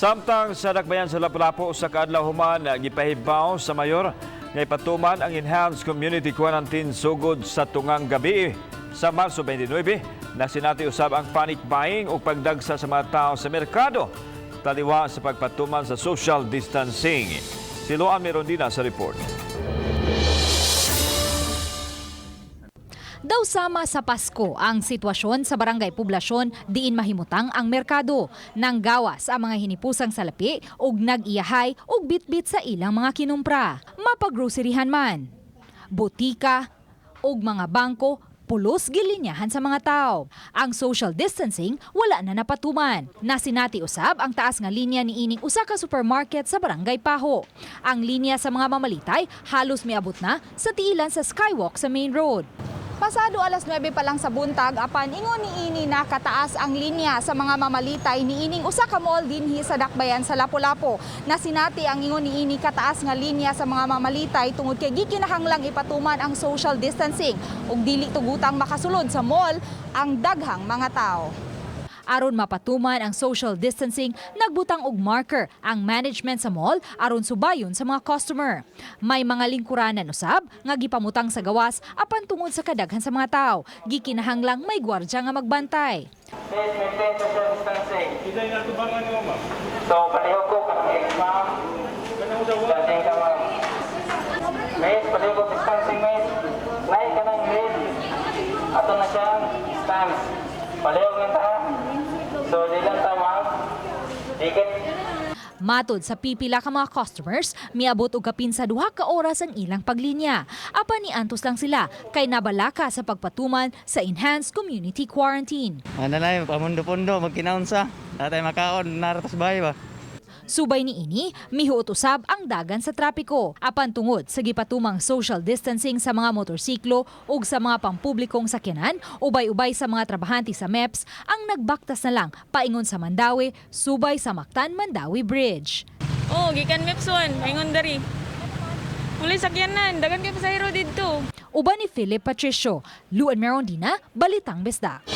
Samtang sa Dakbayan sa Lapu-Lapu, sa kaadlaw human gipahibaw sa mayor nga ipatuman ang enhanced community quarantine sugod sa tungang gabi sa Marso 29. Nasinati usab ang panic buying o pagdagsa sa mga tao sa merkado taliwa sa pagpatuman sa social distancing. Si Loan Merondina sa report. Daw sama sa Pasko ang sitwasyon sa Barangay Poblasyon diin mahimutang ang merkado. Nanggawas ang mga hinipusang salapi ug nag-iyahay og bitbit sa ilang mga kinumpra. Mapagroserihan man, botika ug mga bangko, pulos gilinyahan sa mga tao. Ang social distancing wala na napatuman. Nasinati usab ang taas nga linya ni ining usa ka supermarket sa Barangay Paho. Ang linya sa mga mamalitay halos miabot na sa tiilan sa skywalk sa main road. Pasado alas 9 pa lang sa buntag, apan ingon ni ini na kataas ang linya sa mga mamalitay ni ining usa ka mall dinhi sa Dakbayan sa Lapu-Lapu. Nasinati ang ingon ni ini kataas nga linya sa mga mamalitay tungod kay gikinahanglang ipatuman ang social distancing ug dili tugutang makasulod sa mall ang daghang mga tao. Aron mapatuman ang social distancing, nagbutang og marker ang management sa mall aron subayon sa mga customer. May mga lingkuranan usab nga gipamutang sa gawas, apan tungod sa kadaghan sa mga tao, gikinahanglang may gwardya nga magbantay. Please maintain social distancing. So, palihog ko kang ma'am. Distancing ka, ma'am. Miss, palihog ko distancing, miss. Naik ka ng lead. Ato na siyang stance. Palihog lang ta. So, di lang ta, ma'am. Dikit. Matod sa pipila ka mga customers, miabot og kapin sa 2 ka oras ang ilang paglinya. Apan niantos lang sila kay nabalaka sa pagpatuman sa enhanced community quarantine. Ano na, pamundo-pundo, magkinaunsa. Tatay makaon, naratas bahay ba? Subay ni ini, mihuot usab ang dagan sa trapiko. Apan tungod sa gipatumang social distancing sa mga motorsiklo ug sa mga pampublikong sakyanan, ubay-ubay sa mga trabahante sa MEPS ang nagbaktas na lang paingon sa Mandaue, subay sa Mactan Mandaue Bridge. Oh, gikan MEPS 1, ingon dari. Uli sakyanan, daghan kay pasahero didto. Uban ni Philip Patricio, Luan Merondina, Balitang Bisdak.